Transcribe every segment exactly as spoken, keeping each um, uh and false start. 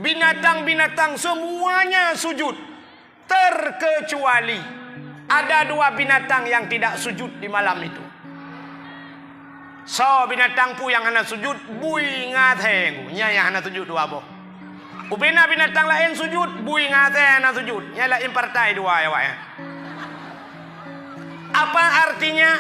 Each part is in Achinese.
Binatang-binatang semuanya sujud, terkecuali ada dua binatang yang tidak sujud di malam itu. Soe binatang peue nyang hana sujud? Bui ngon asèe, nyan nyang hana sujud dua boh. Ubena binatang laén sujud, bui ngon asèe hana sujud. Nyan laén partai dua awaknyan. Apa artinya?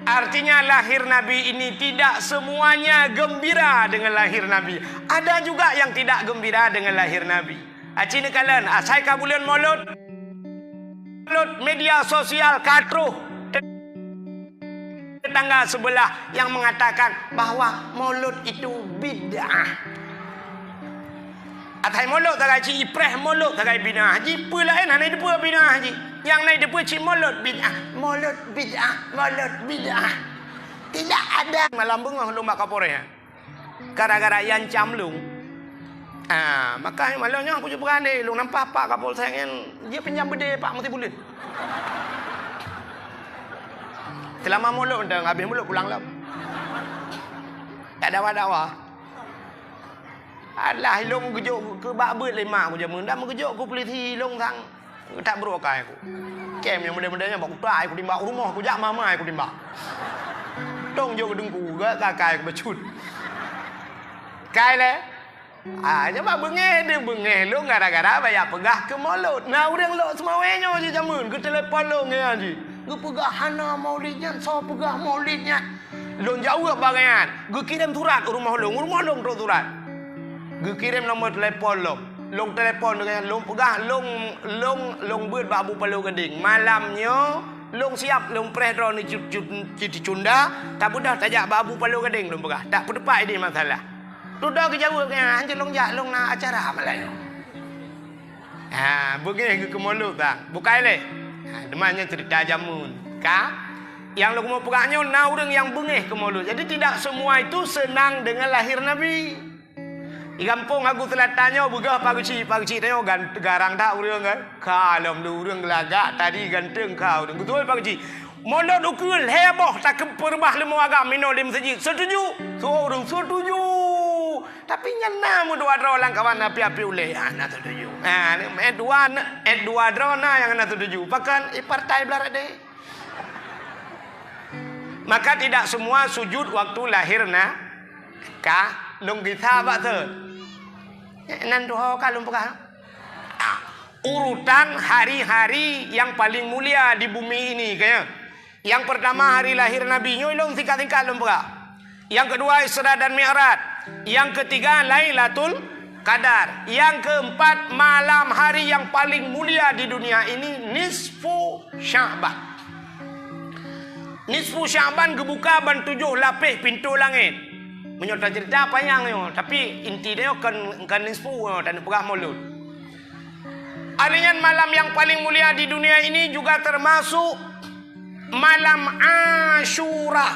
Artinya lahir Nabi ini tidak semuanya gembira dengan lahir Nabi. Ada juga yang tidak gembira dengan lahir Nabi. Aci neukalon, asai ka buleuen Maulud, Maulud, media sosial ka troh tetangga sebelah yang mengatakan bahwa Maulud itu bid'ah. Asai Maulud sagai, ci ipreh Maulud sagai bid'ah. Ji peue laén hana jiteupeue bid'ah ji. Nyang na jiteupeue cit Maulud bid'ah, Maulud bid'ah, Maulud bid'ah. Tidak ada. Malam beungoh lôn bak Kapolres. Gara-gara Yan cam lôn. Ah, maka malam nyoe aku jeuet beurani lôn nampak Pak Kapolsek nyan, dia pinjam beudé Pak meusibuleuen. Seulama Maulud dong, habéh Maulud pulang lom. Tak dawa-dawa. Alah, ilôn geujok keu bak beuet lé mak ku jameun, dak meugeujok keu polisi ilôn sang. Tak brok akai ku. Kem nyang model-model nyan bak utai ku timbak, rumoh ku jak mama ku timbak. Tong jok deungku gak kakai ku bacut. Kai lé. Ah, nyan bak beungéh deuh beungéh lôn gara-gara baya peugah keu Maulud. Na ureuëng lok seumawé nyoe ji jameun geutelepon lôn nyan ji. Geupeugah hana Maulid nyan, soe peugah Maulid nyan. Lôn jaweueb bak gobnyan, geukirém surat u rumoh lôn, u rumoh lôn trok surat. Geukirém nomor telepon lôn. Lôn telepon deungon lôn peugah, lôn, lôn, lôn beuet bak Abu Palo Gadeng. Malam nyoe, lôn siab, lôn preh droeneuh cut-, cut-, Cicunda, tabeudôh tajak bak Abu Palo Gadeng lôn peugah. Tak peuteupat idéh masalah. Dudoe geujaweueb gobnyan, hanjeuet lôn jak, lôn na acara malam nyoe. Ha, beungéh geuh keu Maulud bang. Bukai lé. Ha, teuma nyan cerita jameun. Ka? Nyang lôn keumeung peugah nyoe na ureuëng nyang beungéh keu Maulud. Jadi tidak semua itu senang dengan lahir Nabi. Di gampông Hagu Selatan nyoe beugah Pak Geuchik, Pak Geuchik tanyoe gan-, garang that ureuëng kan. Ka lom dua ureuëng geulagak tadi ganteng ka ureuëng. Beutôi Pak Geuchik. Maulud ukeue lhée boh takeupeurubah leumo agam inoe di meuseujid. Setuju? Soe ureuëng setuju. Tapi nyan na meudua droe lamkawan api-api ulée, ah, na setuju. Ah, eh dua, eh dua droe na nyang na setuju. Pakon, eh, partai blah radé. Maka tidak semua sujud waktu lahir na ka lôn gisa bak sot. Eh, nan tuho ka lôn peugah. Ah, urutan hari-hari yang paling mulia di bumi ini, kayaknya. Yang pertama hari lahir Nabi, nyoe lôn singkat-singkat lôn peugah. Yang kedua Isra dan Mi'raj. Yang ketiga Lailatul Qadar. Yang keempat malam hari yang paling mulia di dunia ini, nisfu Sya'ban. Nisfu Sya'ban geubuka ban tujoh lapéh pintoe langét. Meunyoe taceurita panyang nyoe, tapi inti nyoe kon, kon nisfu nyoe, taneuk peugah Maulud. Alèh nyan malam yang paling mulia di dunia ini juga termasuk malam Asyura.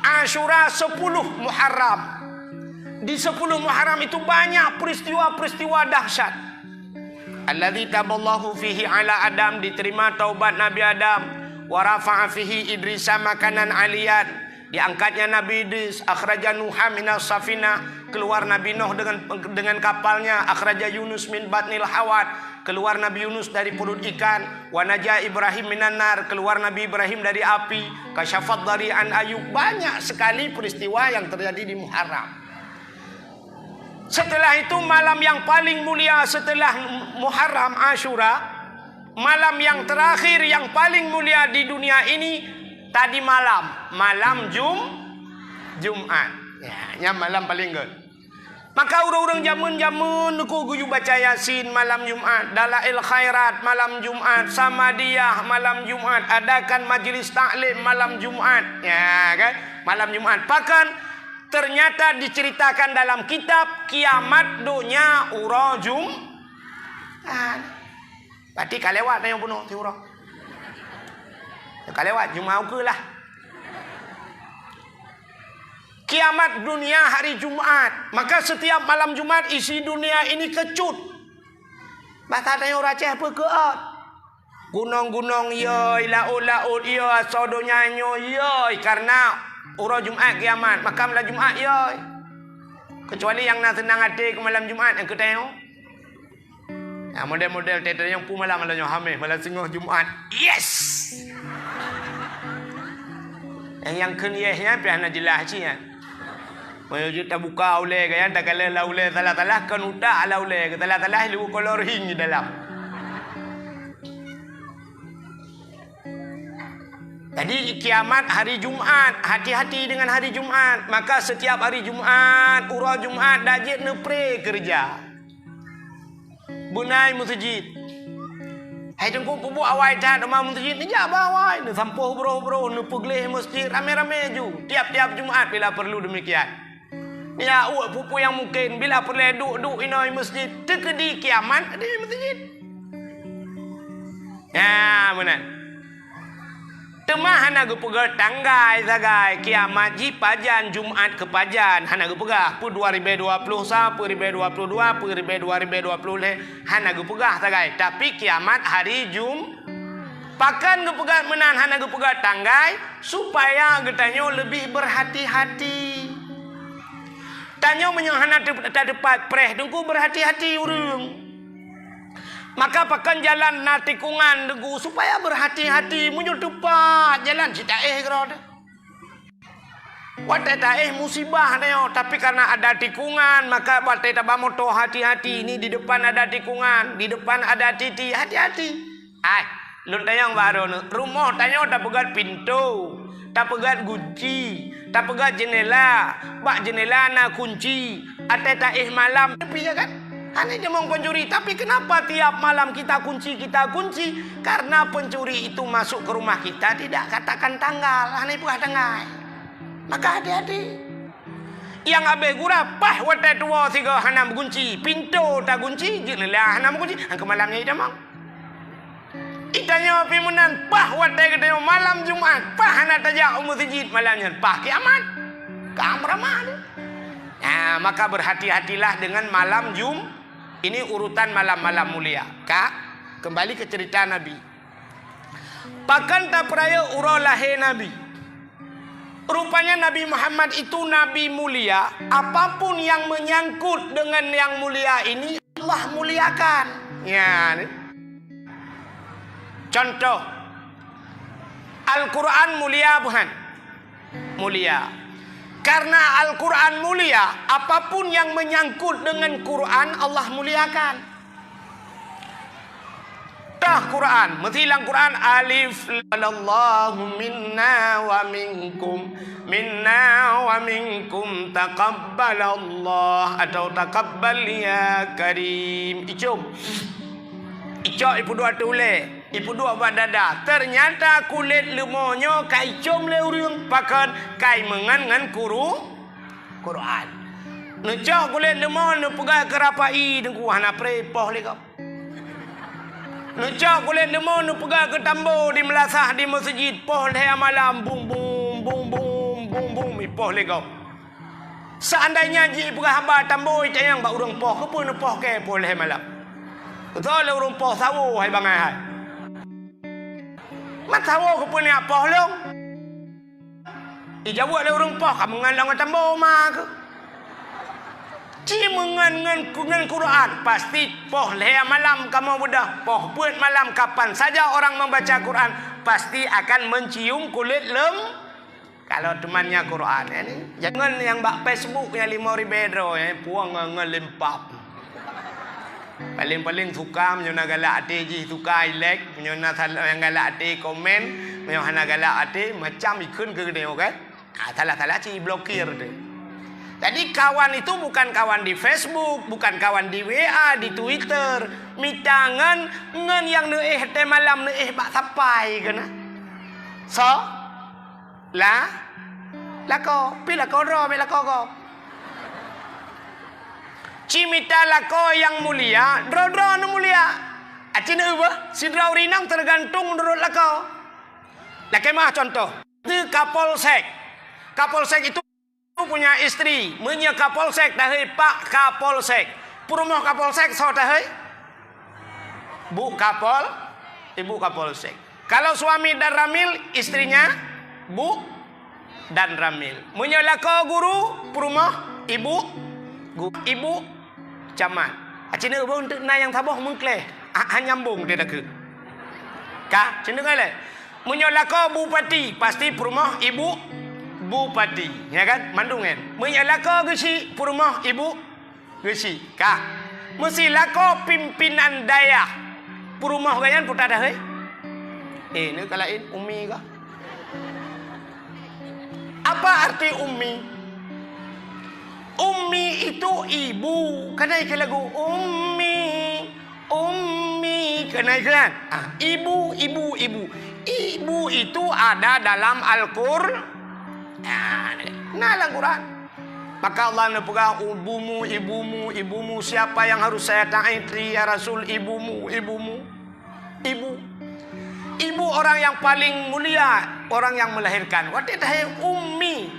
Asyura sepuluh Muharram. Di sepuluh Muharram itu banyak peristiwa-peristiwa dahsyat. Alladzi taballahu fihi ala Adam, diterima taubat Nabi Adam, wa rafa'a fihi Idrisa makanan aliyan, diangkatnya Nabi Idris, akhraja Nuha minas safinah, keluar Nabi Nuh dengan, dengan kapalnya, akhraja Yunus min batnil hawat, keluar Nabi Yunus dari perut ikan, wa naja Ibrahim minan nar, keluar Nabi Ibrahim dari api, kasyafad dari an Ayub. Banyak sekali peristiwa yang terjadi di Muharram. Setelah itu, malam yang paling mulia setelah Muharram, Asyura, malam yang terakhir yang paling mulia di dunia ini, tadi malam, malam Jum-, Jumat. Ya, nyan malam paling göt. Maka ureuëng-ureuëng jameun-jameun neuku geuyue baca Yasin malam Jumat, Dalail Khairat malam Jumat, Samadiyah malam Jumat, adakan majlis taklim malam Jumat. Ya, kan? Malam Jumat. Pakon, ternyata diceritakan dalam kitab kiamat donya uroe Jum-, ah, berarti ka lewat nyang bunoe siuroe. Ka lewat, Jumat ukeue lah. Kiamat dunia hari Jumat. Maka setiap malam Jumat isi dunia ini kecut. Bahasa tanyoe ureuëng Aceh peue keuot. Gunong-gunong yoi, laôt-laôt yoi, asoe donya nyoe yoi, karena uroe Jumat kiamat, maka malam Jumat yoi. Kecuali nyang na seunang até keu malam Jumat nyang keu tanyoe. Nah, model-model teuh nyang peue malam, malam nyoe Hamèh, malam singoh Jumat. Yes! Nyang, nyang kheun yes nyan pih hana jeulaih cit nyan. Meunyoe jeuet tabuka ulèe geuh nyan, takalon lam ulèe salah-salah, kon utak lam ulèe geuh salah-salah, lheueh kolor hing di dalam. Jadi, kiamat hari Jumat, hati-hati dengan hari Jumat. Maka, setiap hari Jumat, uroe Jumat, dak jeuet neupreh keureuja. Beunai meuseujid. Hai Teungku, peubuet awai that teuma meuseujid, neujak bak awai, neusampôh broh-broh, neupeugleh meuseujid, ramé-ramé ju. Tiap-tiap Jumat bila perlu demikian. Ya, uek peue-peue nyang mungken, bila peureulèe duek-duek inoe meuseujid, teukeudi kiamat di meuseujid. Nah, meunan. Teuma hana geupeugah tanggai sagai, kiamat jih pajan, Jumat keu pajan, hana geupeugah. Peue dua ribèe dua ploh sa, peue ribèe dua ploh dua, peue ribèe dua ribèe dua ploh lhèe, hana geupeugah sagai. Tapi kiamat hari Jum-, pakon geupeugah meunan hana geupeugah tanggai, supaya geutanyoe leubeh berhati-hati. Tanyoe meunyoe hana teu-, tateupat preh, Teungku, berhati-hati ureueng. Maka pakon jalan na tikongan, Teungku, supaya berhati-hati. Meunyoe teupat jalan, cit taéh keudroe teuh. Watèe taéh musibah tanyoe, tapi karena ada tikongan, maka watèe taba moto hati-hati. Ini di depan ada tikongan, di depan ada titi, hati-hati. Ai, lôn tanyong bak droeneuh, rumoh tanyoe tapeugöt pintoe, tapeugöt gunci, tapeugöt jeunela, bak jeunela na kunci, até taéh malam, tapi ya kan? Hana jimong pencuri, tapi kenapa tiap malam kita kunci, kita kunci? Karena pencuri itu masuk ke rumah kita tidak katakan tanggal, hana ipeugah tanggai. Maka hati-hati. Nyang abéh gura, paih watèe tuwoe sigoe hana meugunci, pintoe tagunci, jeunela hana meugunci, nyang keu malam nyan itamong. Itanyoe pih meunan, paih watèe geutanyoe malam Jumat, paih hana tajak u meuseujid malam nyan, paih kiamat. Ka meurama tu. Nah, maka berhati-hatilah dengan malam Jum-, ini urutan malam-malam mulia. Ka, kembali ke cerita Nabi. Pakon tapeurayeuk uroe lahé Nabi? Rupanya Nabi Muhammad itu nabi mulia, apapun yang menyangkut dengan yang mulia ini, Allah muliakan. Ya, ni. Contoh, Al-Quran mulia bukan? Mulia. Karena Al-Quran mulia, apapun yang menyangkut dengan Quran, Allah muliakan. Tah Quran, meusilang Quran, alif, Allahu minna wa minkum, minna wa minkum, taqabbalallah, atau taqabbal ya karim. Icom. Icok ipeuduek ateueh ulèe, ipeuduek bak dada. Ternyata kulét leumo nyoe ka icom lé ureueng, pakon? Ka imeungon ngon kuru-, Quran. Neucok kulét leumo, neupeugah keu rapai, Teungku, hana preh, poh lé gob. Neucok kulét leumo, neupeugah keu tambo di meulasah di meuseujid, poh lhèe malam, bum, bum, bum, bum, bum, bum, poh lé gob. Seandainya jipeugah haba tambo, itanyong bak ureueng poh, keupeue neupoh kèe poh lhèe malam? Beutôi lé ureueng poh sawo, hai bangai hai. Mat sawo keupeue neupoh lôn? Ijaweueb lé ureueng poh, ka meungon lom tambo ma keuh. Ci meungon ngon, ngon Quran, pasti poh lhèe malam kamoe beudôh, poh peuet malam, kapan saja orang membaca Quran, pasti akan mencium kulét leumo. Kalau teuma nyan Quran, ya ni. Jangan nyang bak Facebook nyang lima ribèe droe, ya, puang ngon, ngon lempap. Paling-paling suka, meunyoe na galak até jih suka, i like, meunyoe na sal-, nyang galak até komen, meunyoe hana galak até, macam ikheun keu geutanyoe, kan? Ah, salah-salah cit blokir tu. Jadi kawan itu bukan kawan di Facebook, bukan kawan di W A, di Twitter. Mita ngon, ngon nyang neuéh teuh malam neuéh bak sapai keunan. So, La-, lakoe, pi lakoe droe, bèk lakoe gob. Ci mita lakoe nyang mulia, droe-droe nyang mulia. Aci neueu beuh, sidroe ureueng inong teugantung meunurot lakoe. Lakèe meu'ah contoh, di Kapolsek. Kapolsek itu punya istri. Meunyoe Kapolsek tahei Pak Kapolsek. Peurumoh Kapolsek soe tahei? Bu Kapol, Ibu Kapolsek. Kalau suami Danramil, istrinya Bu Danramil. Meunyoe lakoe guru, peurumoh Ibu Gu-, ibu camat. Ah, cina boh untuk na nyang saboh mengkleh. Ah, ah, nyambung dia dah ke. Ka, cina kan leh. Meunyoe lakoe bupati, pasti peurumoh ibu bupati. Ya kan? Mandum kan? Meunyoe lakoe geuchik, peurumoh ibu geuchik. Ka. Meusi lakoe pimpinan dayah. Peurumoh geuh nyan puta dah, hei? Eh, ni ka laén, umi kah? Apa arti ummi? Ummi itu ibu. Kan na ikheun lagu, "Ummi, ummi." Kan na ikheun kan? Ah, ibu, ibu, ibu. Ibu itu ada dalam Al-Qur-, ah, na lam Quran. Maka Allah neupeugah, "Ibumu, ibumu, ibumu. Siapa yang harus saya taati, ya Rasul? Ibumu, ibumu." Ibu. Ibu orang yang paling mulia, orang yang melahirkan. Watèe tahé ummi.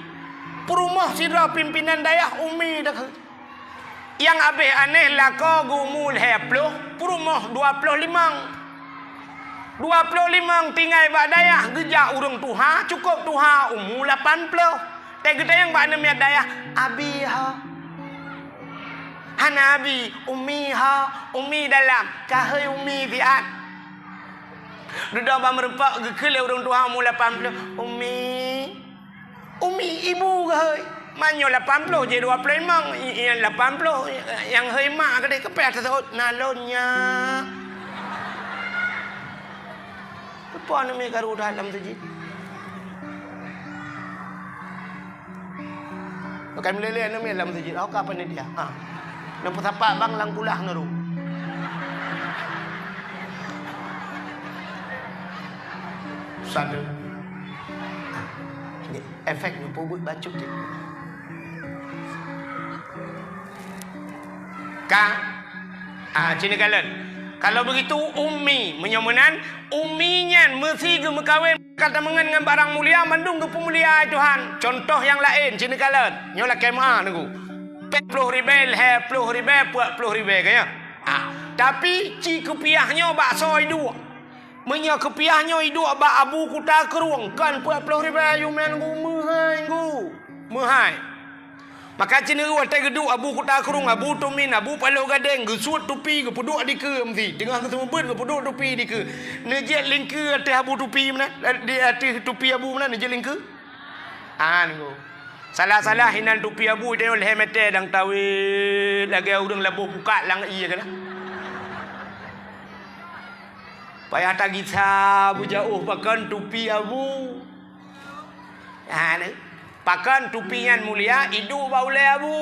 Peurumoh sidroe pimpinan dayah ummi dah. Nyang abéh aneh lakoe geumu lhèe ploh, peurumoh dua ploh limong. Dua ploh limong tinggai bak dayah geujak ureueng tuha, cukôp tuha umu lapan ploh. Teugeutanyong bak aneuk miet dayah, "Abi ha?" Hana abi, umi ha, umi dalam, ka hôi umi siat. Dudoe bak meurumpok geukheun lé ureueng tuha umu lapan ploh, "Umi." Umi ibu ka hôi. Meunyoe lapan ploh jih dua ploh limong, i-, i-, lapan ploh, nyang hôi mak keudéh keupeue taseuôt, "Na lôn nyak." Peue aneuk miet karu that lam meuseujid? Bukan meulé-lé aneuk miet lam meuseujid, oh, ka panitia. Ha. Neupeusapat bang lam kulah ngeuru. Satu. Efek neupeubuet bacut dia. Ka? Ah, cina kalon. Kalau begitu, ummi. Meunyoe meunan, ummi nyan meusi geumeukawen ka tameungon ngon barang mulia, mandum geupeumulia, hai Tuhan. Contoh nyang laén, cina kalon. Nyoe lakèe meu'ah, Teungku. Peuet ploh ribèe, lhèe ploh ribèe, peuet ploh ribèe, ka nyoe? Ah, tapi ci keupiah nyoe bak soe iduek. Meunyoe keupiah nyoe iduek bak Abu Kuta Krueng, kon peuet ploh ribèe, yue meu'ah, Teungku, meuhai, Teungku. Meuhai. Maka cina watèe geuduek Abu Kuta Krueng, Abu Tumin, Abu Paloh Gadeng, geusuet tupi, geupeuduek dikeue meusi. Teungoh geuseumeubeuet, geupeuduek tupi dikeue. Neujeuet lingkeue ateueh Abu tupi meunan, di ateueh tupi Abu meunan, neujeuet lingkeue. Ah, Teungku. Salah-salah inan tupi Abu, tanyoe lhèe mètè dang tawét, lagèe ureueng laboh pukak lam ié keunan. Payah tagisa beujaôh pakon tupi Abu. Ha, ni. Pakon tupi nyan mulia, iduek bak ulèe Abu.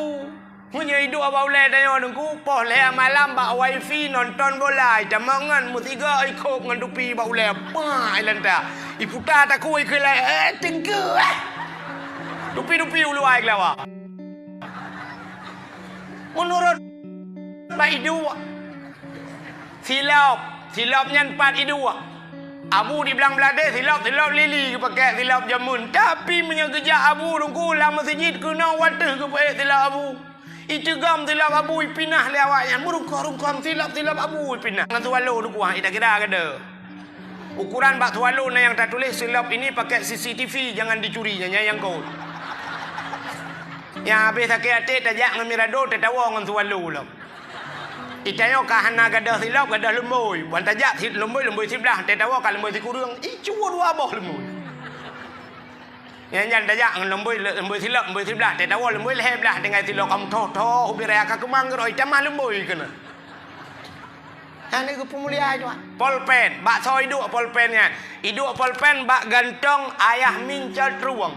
Meunyoe iduek bak ulèe tanyoe Teungku, poh lhèe malam bak wifi nonton bola, itamong ngon meusigoe ikôt ngon tupi bak ulèe. Pah, ilanta. Iputa takue ikheun lé, eh, Teungku, eh. Tupi-tupi uluwa keulawa. Meunurot bak iduek, silop, silop nyan pat iduek. Abu di Blang Blahdeh silop, silop lili geupakèk silop jameun. Tapi meunyoe geujak Abu Teungku lam meuseujid keunoe watèe geupeuék silop Abu. Iteugom silop Abu ipinah lé awaknyan. Meurungkôh-rungkôh silop, silop Abu ipinah. Ngon swallow Teungku, ha, ita kira kada. Ukuran bak swallow na nyang tatuléh, "Silop ini pakai C C T V, jangan dicuri," nyan nyang kot. Nyang habéh sakét até tajak ngon Mirado, tatawoe ngon swallow lom. Itanyoe ka hana gadôh silop, gadôh lumbôi. Ban tajak si-, lumbôi, lumbôi siblah, tatawoe ka lumbôi sikureueng. Ih, cuba dua boh lumbôi. Nyan, nyan tajak ngon lumbôi, lumbôi silop, lumbôi siblah, tatawoe lumbôi lhèe blah tinggai silop ka meuthôh-thôh ubit raya ka keumang keudroe, itamah lumbôi keunan. Nyan lé geupeumulia Tuhan. Polpen, bak soe iduek polpen nyan? Iduek polpen bak gantong Ayah Min Cot Truweng.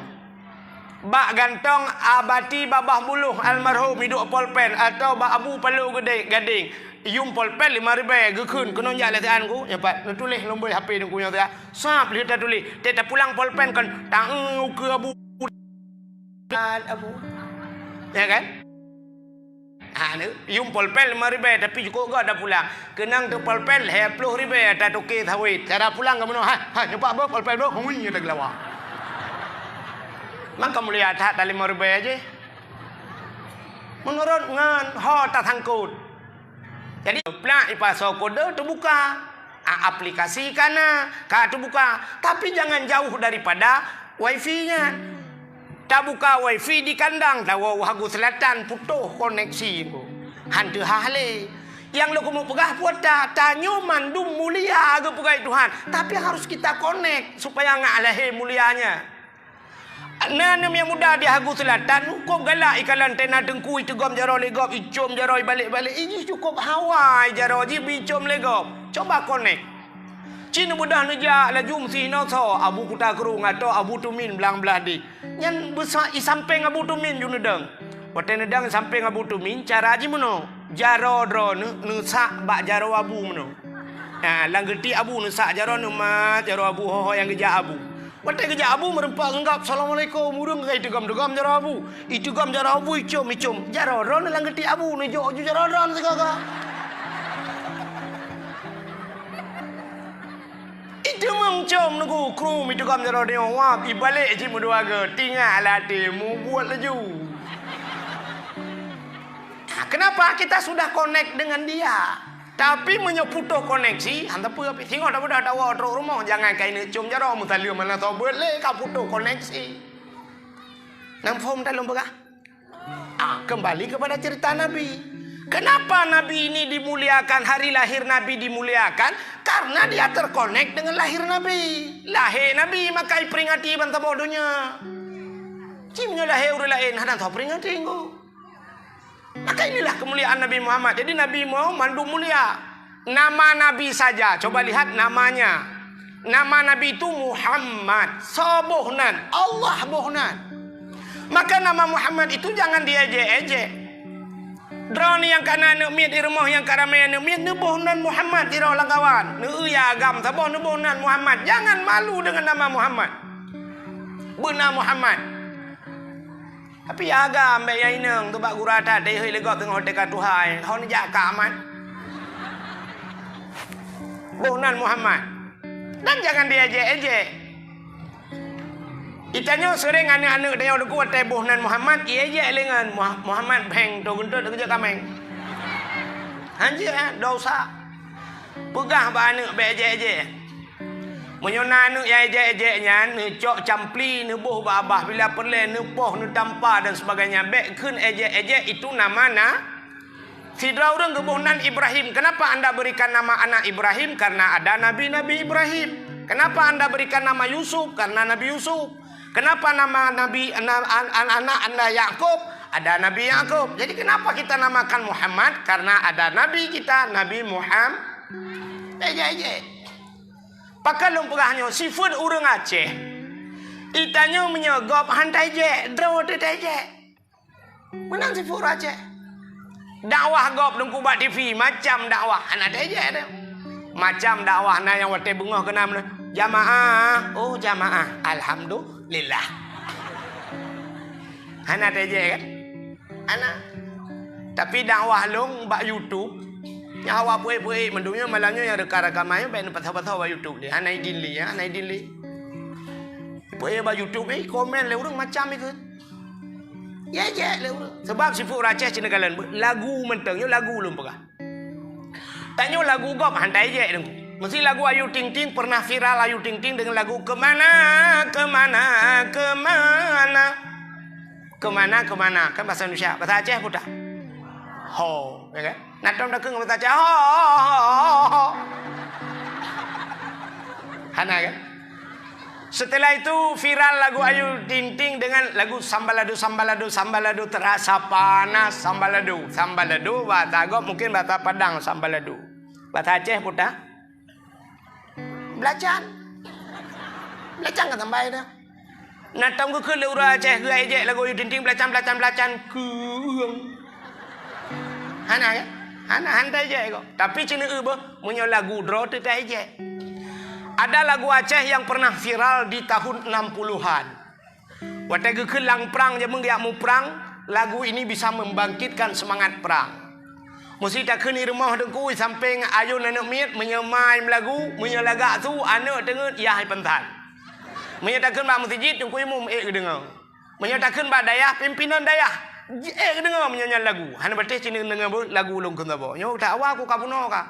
Bak gantong Abati Babah Buluh almarhum iduek polpen, atau bak Abu Paloh Gede-, Gadeng. Iyum polpen lima ribèe geukheun keunoe jak lé sian ku, nyan pat neutuléh lumbôi H P Teungku nyoe siat. Sab lheueh tatuléh, teuh tapulang polpen kon, taeu ukeue Abu. Abu. Ya kan? Ha, ni, yum polpen lima ribèe, tapi cukôp göt tapulang. Keunong teuh polpen lhèe ploh ribèe, tatuké sawét. Cara pulang ka meunoe, ha, ha, nyoe pat boh polpen boh, hui, tageulawa. Maka mulia that, that lima ribèe jih. Meunurot ngon ho tasangkot. Jadi, plak ipasoe kode teubuka. A, aplikasi ka na, ka teubuka. Tapi jangan jauh daripada wifi nyan. Tabuka wifi di kandang, tawoe u Hagu Selatan, putôh koneksi. Han teuhah lé. Nyang lôn keumeung peugah peue ta, tanyoe mandum mulia geupeugah Tuhan, tapi harus kita connect supaya ngat lahé mulianya. Na aneuk muda di Hagu Selatan, cukôp galak ikalon tena teungku, iteugom jaroe lé gob, icôm jaroe ibalek-balek, ijih cukôp hawa jaroe jih bicôm lé gob. Coba connect. Ci neubeudôh neujak laju meusihi noe soe, Abu Kuta Krueng atau Abu Tumin Blang Blahdeh. Nyan beusa-, isampéng Abu Tumin ju neudong. Watée neudong isampéng Abu Tumin, cara jih meunoe, jaroe droeneuh neusak bak jaroe Abu meunoe. Ha, lam geuti Abu neusak jaroe neumat, jaroe Abu ho-ho nyang geujak Abu. Watée geujak Abu meureumpok ngon gob, "Assalamualaikum," ureuëng ka iteugom-teugom jaroe Abu. Iteugom jaroe Abu, icôm-icôm. Jaroe droeneuh lam geuti Abu, neujok ju jaroe droeneuh sigoe-goe. Iteumeung com neuku krum iteugom jaroe nyoe wab, ibalek cit meudua geuh, tingak lam até, mubuet laju. Nah, kenapa? Kita sudah connect dengan dia. Tapi meunyoe putôh koneksi, han teupeu pih. Singoh tabeudôh tawoe trok rumoh, jangan kaineuk com jaroe meusaleuem hana soe beuet lé ka putôh koneksi. Nam phom ta lôn peugah? Ah, kembali kepada cerita Nabi. Kenapa Nabi ini dimuliakan, hari lahir Nabi dimuliakan? Karena dia terkonek dengan lahir Nabi. Lahé Nabi maka iperingati ban saboh donya. Ci meunyoe lahé ureuëng laén hana teuperingati engko. Maka inilah kemuliaan Nabi Muhammad. Jadi Nabi Muhammad mandum mulia. Nama Nabi saja, coba lihat namanya. Nama Nabi itu Muhammad, soe boh nan, Allah boh nan. Maka nama Muhammad itu jangan diejek-ejek. Droeneuh nyang ka na aneuk miet di rumoh nyang ka ramé aneuk miet, neuboh nan Muhammad sidroe lam kawan. Neueu ya agam saboh neuboh nan Muhammad. Jangan malu dengan nama Muhammad. Beuna Muhammad. Tapi ya agam bék ya inong tu bak gura that deh hei lé gob teungoh teuka tuha, hon jak ka amat. Boh nan Muhammad. Dan jangan diejek-ejek. Itanyoe seuréng aneuk-aneuk tanyoe teungku watée boh nan Muhammad, iejek lé ngon Muha-, Muhammad Bheng, to guntot keujak kaméng. Hanjeuet, eh, dosa. Peugah bak aneuk bék ejek-ejek. Meunyoe na aneuk nyang ejek-ejek nyan, neucok campli, neuboh bak babah, bila peureulée neupoh, neutampa dan sebagainya, bék kheun ejek-ejek, itu nama na. Sidroe ureuëng geuboh nan Ibrahim. Kenapa anda berikan nama anak Ibrahim? Karena ada nabi-nabi Ibrahim. Kenapa anda berikan nama Yusuf? Karena Nabi Yusuf. Kenapa nama nabi, na-, an-, an-, anak anda Yakub? Ada Nabi Yakub. Jadi kenapa kita namakan Muhammad? Karena ada nabi kita, Nabi Muhammad. Ejek-ejek. Pakon lôn peugah nyoe, sifeuet ureuëng Aceh. Itanyoe meunyoe gob han taejek, droe teuh taejek. Meunan sifeuet ureuëng Aceh. Dakwah gob teungku bak TV, macam dakwah, hana taejek teuh. Macam dakwah na nyang watée beungoh keunan, "Jamaah, oh jamaah, alhamdulillah." Hana taejek kan? Hana. Tapi dakwah lôn bak YouTube, nyang awak peuék-peuék mandum nyoe malam nyoe nyang reuka-reukaman nyoe bék neupasoe-pasoe bak YouTube lé. Hana idin lé, ya, hana idin lé. Peuék bak YouTube, eh, komen lé ureuëng macam ikeu. Ya, ejek lé ureuëng. Sebab sifeuet ureuëng Aceh sineuk kalon beuet. Lagu mantong nyoe lagu lôn peugah. Tanyoe lagu gob han taejek deungoe. Meusti lagu Ayu Ting Ting, pernah viral Ayu Ting Ting dengan lagu Kemana, Kemana, Kemana. Kemana, kemana. Kan bahasa Indonesia. Bahasa Aceh peue ta? Ho, ya kan? Na tom takheun bahasa Aceh. Ho, ho, ho, ho, ho. Hana kan? Setelah itu viral lagu Ayu Ting Ting dengan lagu Sambalado, Sambalado, Sambalado, terasa panas, Sambalado. Sambalado, bahasa gob mungkin bahasa Padang, Sambalado. Bahasa Aceh peue ta? Belacan. Belacan kan sambai dah. Na tom geukheun lé ureuëng Aceh geuejek lagu Ayu Ting Ting, belacan, belacan, belacan, keueng. Hana kan? Hana, han taejek kok. Tapi ci neueu beuh, meunyoe lagu droe teuh taejek. Ada lagu Aceh yang pernah viral di tahun enam puluhan. Watée geukheun lam prang, jameun geujak muprang, lagu ini bisa membangkitkan semangat perang. Meusti takheun di rumoh teungku, sampéng ayôn aneuk miet, meunyoe ma meulagu, meunyoe lagak su, aneuk teungeut, yah ipansan. Meunyoe takheun bak meuseujid, teungku imum ék geudeungoe. Meunyoe takheun bak dayah, pimpinan dayah, ék geudeungoe meunyoe nyan lagu. Hana patéh ci neudeungoe beuh lagu lôn kheun saboh. Nyoe that awai ku ka bunoe ka.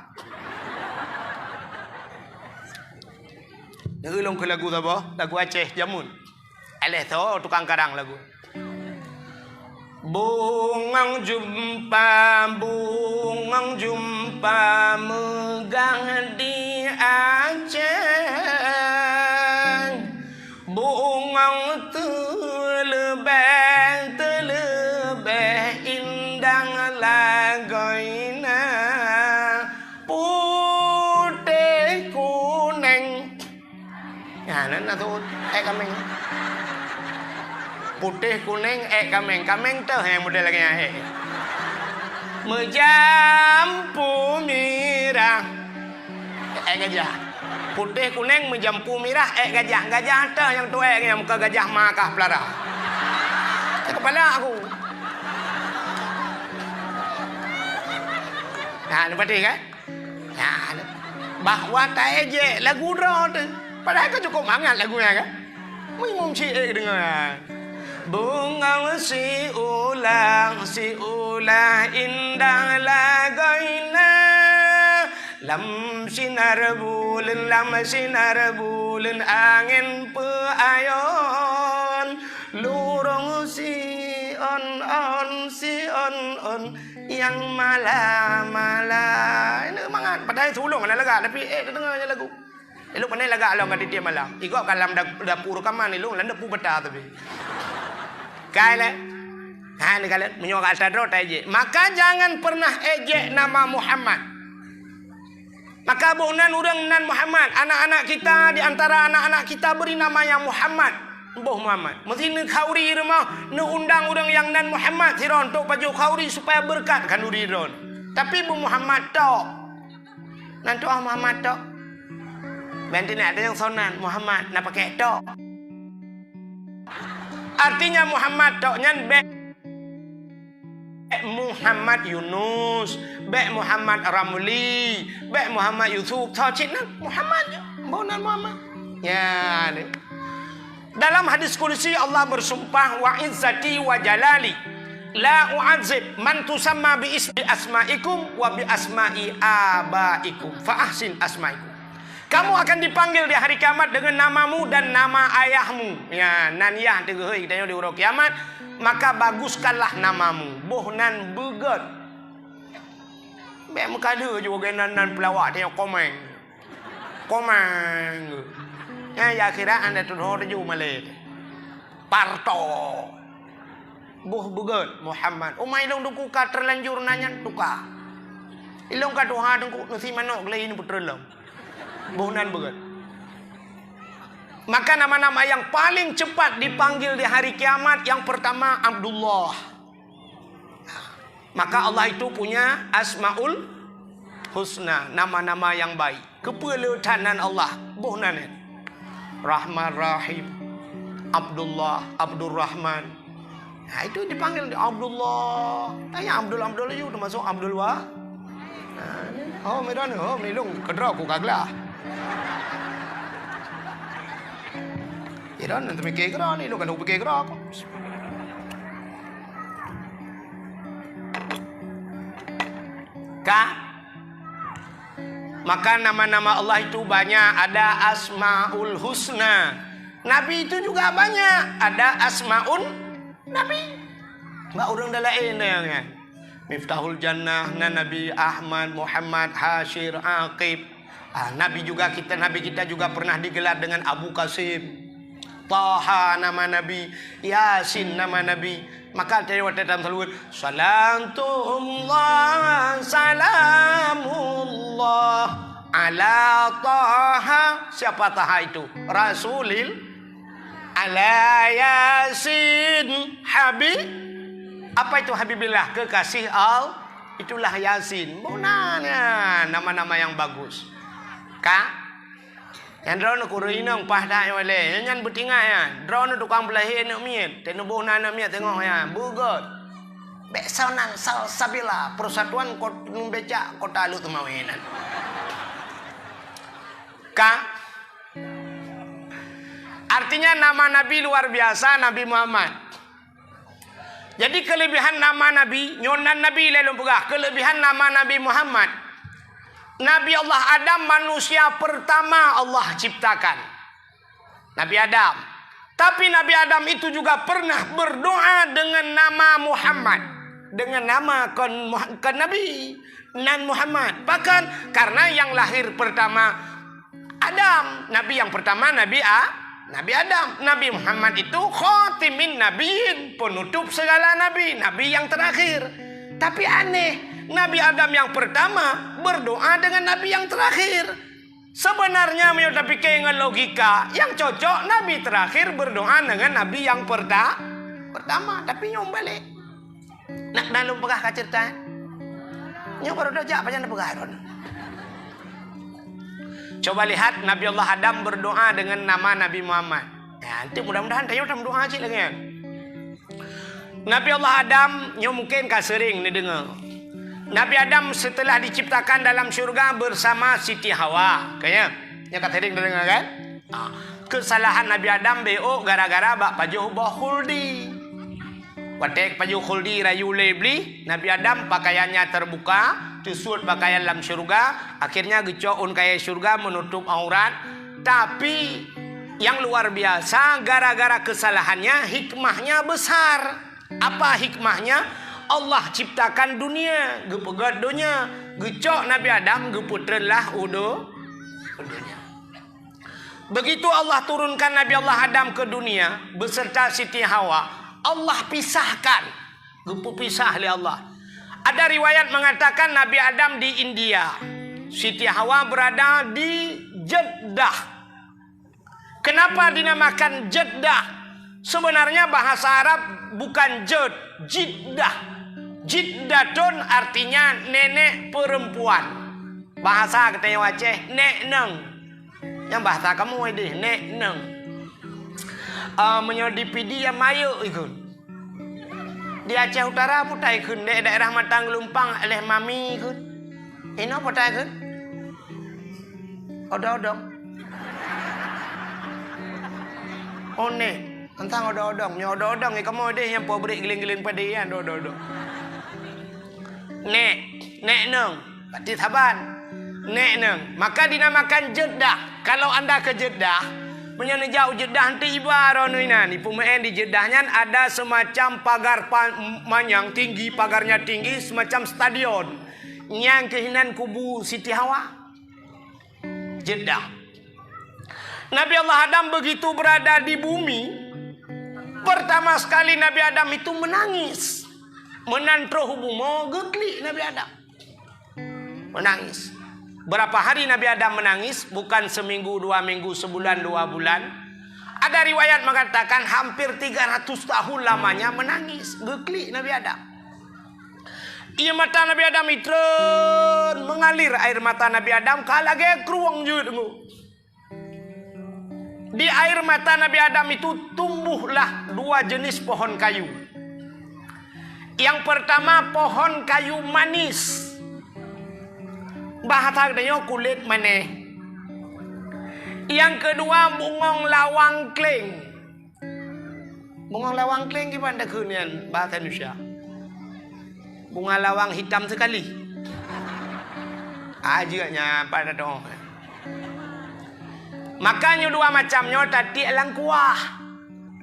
Neueu lôn kheun lagu saboh, lagu Aceh jameun. Aléh tho tukang karang lagu. Bungong jeumpa, bungong jeumpa meugah di Aceh. Bungong teuleubeh, teuleubeh indah lagoina putéh kuneng. Nyan na, na tu, ék kaméng. Putéh kuneng, ék kaméng. Kaméng teuh nyang model lagèe nyan, ék. Meujampu mirah. Ék gajah. Putéh kuneng meujampu mirah, ék gajah. Gajah teuh nyang tuék nyang muka gajah ma kah pelara. Ék kepala aku. Nah, ni patih kan? Nah, bahwa taéjék lagu droe teuh. Padahai ka cukup mangat lagu nyan kan? Meuimum syiek deungon. Bungong siulah, siulah indah lagoina. Lam sinar buleuen, lam sinar buleuen angén peuayon. Lurông siôn-ôn, siôn-ôn nyang mala-mala. Ini mangat, padahai sulông hana lagak, tapi ék teudeungoe nyan lagu. Ilông pandai lagak lom ka tiep malam. Igob ka lam da-, dapur reukaman ilông lam dapur bata tapi. Kai lé. Ha, ni ka lé. Meunyoe ka atra droe taéjék. Maka jangan pernah éjék nama Muhammad. Maka boh nan ureuëng nan Muhammad. Anak-anak kita, di antara anak-anak kita beri nama yang Muhammad. Boh Muhammad. Meusi neukhanduri rumoh, neuundang ureuëng nyang nan Muhammad sidroe untuk pajoh khanduri supaya beureukat khanduri droe. Tapi beu Muhammad tok. Nan tuah Muhammad tok. Ban teunak tanyong soe nan Muhammad na pakai tok. Artinya Muhammad tok nyan bék Muhammad Yunus, bék Muhammad Ramli, bék Muhammad Yusuf, soe cit nan Muhammad je. Boh nan Muhammad. Ya, ni. Dalam hadis qudsi Allah bersumpah, "Wa izzati wa jalali, la u'adzib man tusamma bi ismi asma'ikum wa bi asma'i abaikum, fa ahsin asma'ikum." Kamu akan dipanggil di hari kiamat dengan namamu dan nama ayahmu. Ya, nan yah teuhôi geutanyoe di uroe kiamat, maka baguskanlah namamu. Boh nan beugét. Bék meukadeue ju geunan nan peulawak tanyoe komeng. Komeng. Nyan di akhirat anda tudoh tuju malée. Parto. Boh beugét Muhammad. Uma ilông duku ka terlanjur nanya tuka. Ilông ka tuha teungku nasi manok gelai ini putra lom. Boh nan beugét. Maka nama-nama yang paling cepat dipanggil di hari kiamat yang pertama Abdullah. Maka Allah itu punya Asmaul Husna, nama-nama yang baik. Keupeue le that nan Allah? Boh nan nyan. Rahman Rahim. Abdullah, Abdurrahman. Nah, itu dipanggil Abdullah. Tanya Abdul, Abdul you termasuk Abdul Wa. Nah, oh, medan, oh, melilung kedra ku kaglah. Iran nanti mikir kira ni, lu kan pikir kira aku. Ka? Maka nama-nama Allah itu banyak, ada Asmaul Husna. Nabi itu juga banyak, ada Asmaun Nabi. Bak ureuëng dah laén dah nyan. Miftahul Jannah, na Nabi Ahmad, Muhammad, Hasyir, Aqib. Ah, Nabi juga kita, Nabi kita juga pernah digelar dengan Abu Qasim. Taha nama Nabi, Yasin nama Nabi. Maka tadi waktu dalam salawat, "Salatullah, salamullah ala Taha." Siapa Taha itu? Rasulil ala Yasin Habib. Apa itu Habibillah? Kekasih Allah. Itulah Yasin. Boh nan nyan nama-nama yang bagus. Ka? Nyang droeneuh kureueng inong paih that nyoe lé. Nyan beutinggai nyan. Droeneuh tukang peulahé aneuk miet. Teuh neuboh na aneuk miet teungoh nyan. Beugét. Bék soe nan Salsabila, Persatuan Kot-, Becak Kota Lhokseumawe nan. Ka? Artinya nama Nabi luar biasa, Nabi Muhammad. Jadi kelebihan nama Nabi, nyoe nan Nabi lé lôn peugah, kelebihan nama Nabi Muhammad. Nabi Allah Adam manusia pertama Allah ciptakan. Nabi Adam. Tapi Nabi Adam itu juga pernah berdoa dengan nama Muhammad. Dengan nama kon Muha-, kon Nabi, nan Muhammad. Pakon? Karena yang lahir pertama Adam. Nabi yang pertama Nabi A-, Nabi Adam. Nabi Muhammad itu khatimin nabiyyin, penutup segala nabi, nabi yang terakhir. Tapi aneh, Nabi Adam yang pertama berdoa dengan nabi yang terakhir. Sebenarnya, meunyoe tapike ngon logika, nyang cocok nabi terakhir berdoa dengan nabi nyang perta-, pertama, tapi nyoe balek. Nak na lôn peugah ka ceurita, eh? Nyoe baru tajak, pajan tapeugah droeneuh. Coba lihat, Nabi Allah Adam berdoa dengan nama Nabi Muhammad. Ya, nanti mudah-mudahan tanyoe tameudoa cit lagèe nyan. Nabi Allah Adam nyoe mungken ka sering neudeungoe. Nabi Adam setelah diciptakan dalam syurga bersama Siti Hawa. Ka nyan? Nyoe ka sering neudeungoe kan? Ha. Kesalahan Nabi Adam beuôk gara-gara bak pajoh boh khuldi. Watèe pajoh khuldi rayu lé Iblih, Nabi Adam pakaiannya terbuka, teusut pakaian lam syurga, akhirnya geucok ôn kayèe syurga menutup aurat. Tapi, nyang luar biasa, gara-gara kesalahannya, hikmahnya besar. Apa hikmahnya? Allah ciptakan dunia, geupeugöt donya, geucok Nabi Adam, geupeutreun lah u do-, u donya. Begitu Allah turunkan Nabi Allah Adam ke dunia beserta Siti Hawa, Allah pisahkan, geupeupisah lé Allah. Ada riwayat mengatakan Nabi Adam di India, Siti Hawa berada di Jeddah. Kenapa dinamakan Jeddah? Sebenarnya bahasa Arab bukan jed, jiddah. Jiddatun artinya nenek perempuan. Bahasa geutanyoe Aceh, nek neng. Nyang bahasa kamoe deh, nek neng. Ah, meunyoe di Pidie ya mayek ikheun. Di Aceh Utara peue ta ikheun, di daerah Matang Geulumpang leh mami ikheun. Inoe peue ta ikheun? Odong-odong. Oh, nek. Teuntang odong-odong. Nyoe odong-odong, ya, kamoe deh nyang peubrek giléng-giléng padé, ya, odong-odong. Nek, nek neng. Berarti saban. Nek neng. Maka dinamakan Jeddah. Kalau anda ke Jeddah, meunyoe neujak u Jeddah, nanti iba droeneuh inan. Ipeumeu'en di Jeddah nyan ada semacam pagar pa-, manyang tinggi, pagarnya tinggi, semacam stadion. Nyang keuh inan kubu Siti Hawa. Jeddah. Nabi Allah Adam begitu berada di bumi, pertama sekali Nabi Adam itu menangis. Meunan troh u bumoe geuklik Nabi Adam. Menangis. Berapa hari Nabi Adam menangis? Bukan seminggu, dua minggu, sebulan, dua bulan. Ada riwayat mengatakan hampir tiga ratus tahun lamanya menangis. Geuklik Nabi Adam. Ié mata Nabi Adam itreun, mengalir air mata Nabi Adam ka lagèe krueng jeuet ngu. Di air mata Nabi Adam itu tumbuhlah dua jenis pohon kayu. Yang pertama pohon kayu manis. Bahasa geutanyoe kulét maneh. Yang kedua bungong lawang kleng. Bungong lawang kleng kiban takheun nyan bahasa Indonesia. Bunga lawang hitam sekali. Ajeuk nyan pada dong. Maka nyoe dua macam nyoe tatiek lam kuah.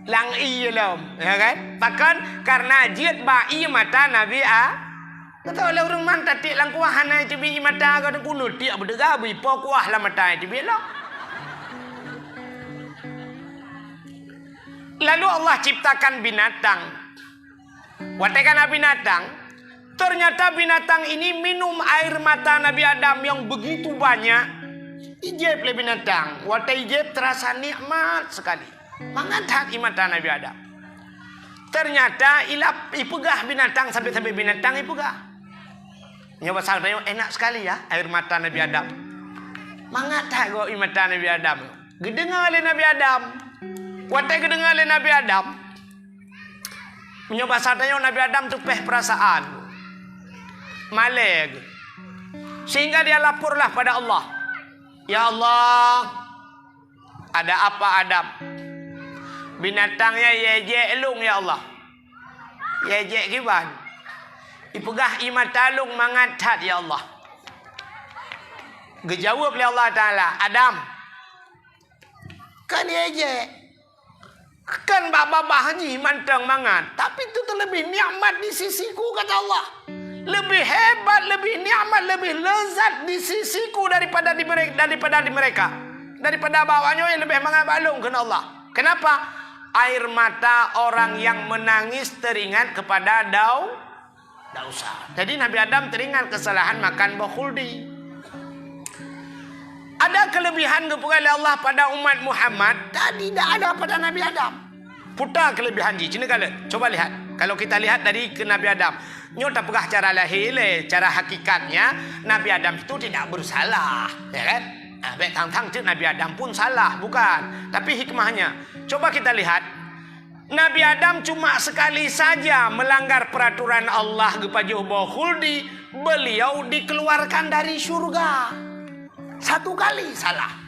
Lam ié lom, ya kan? Pakon? Karena jeuet bak ié mata Nabi A-, kata oleh ureueng man tatiek lam kuah hana teubiet ié mata, kata kunut tiek beudeuga bri po kuah lam mata teubiet lom. Lalu Allah ciptakan binatang. Watèe ka na binatang, ternyata binatang ini minum air mata Nabi Adam yang begitu banyak. Ijép lé binatang. Watèe ijép terasa nikmat sekali. Mangat that ié mata Nabi Adam. Ternyata ilap, ipeugah binatang sampai-sampai binatang ipeugah. Nyoe basa geutanyoe, enak sekali ya air mata Nabi Adam. Mangat that gob ié mata Nabi Adam. Geudeungoe lé Nabi Adam. Watèe geudeungoe lé Nabi Adam, meunyoe basa tanyoe Nabi Adam teupeh perasaan. Malèe geuh. Sehingga dia laporlah pada Allah. Ya Allah, ada apa Adam? Binatang nyan ijek lôn, ya Allah. Ijek kiban? Ipeugah ié mata lôn mangat that, ya Allah. Geujaweueb lé Allah Taala, Adam, kan ijek. Kan bak babah jih mantong mangat, tapi itu terlebih nikmat di sisiku, kata Allah. Lebih hebat, lebih nikmat, lebih lezat di sisiku daripada di mereka, daripada di mereka. Daripada bak awak nyoe lebih mangat bak lôn, kheun Allah. Kenapa? Air mata orang yang menangis teringat kepada dau-, dausa. Jadi Nabi Adam teringat kesalahan makan buah khuldi. Ada kelebihan geupeugah lé Allah pada umat Muhammad, tadi tidak ada pada Nabi Adam. Puta kelebihan jih, cina kala. Coba lihat. Kalau kita lihat dari ke Nabi Adam, nyoe tapeugah cara lahir lé, cara hakikatnya Nabi Adam itu tidak bersalah, ya kan? Nah, baik tang-tang cit Nabi Adam pun salah, bukan? Tapi hikmahnya, coba kita lihat. Nabi Adam cuma sekali saja melanggar peraturan Allah geupajoh boh khuldi, beliau dikeluarkan dari syurga. Satu kali salah.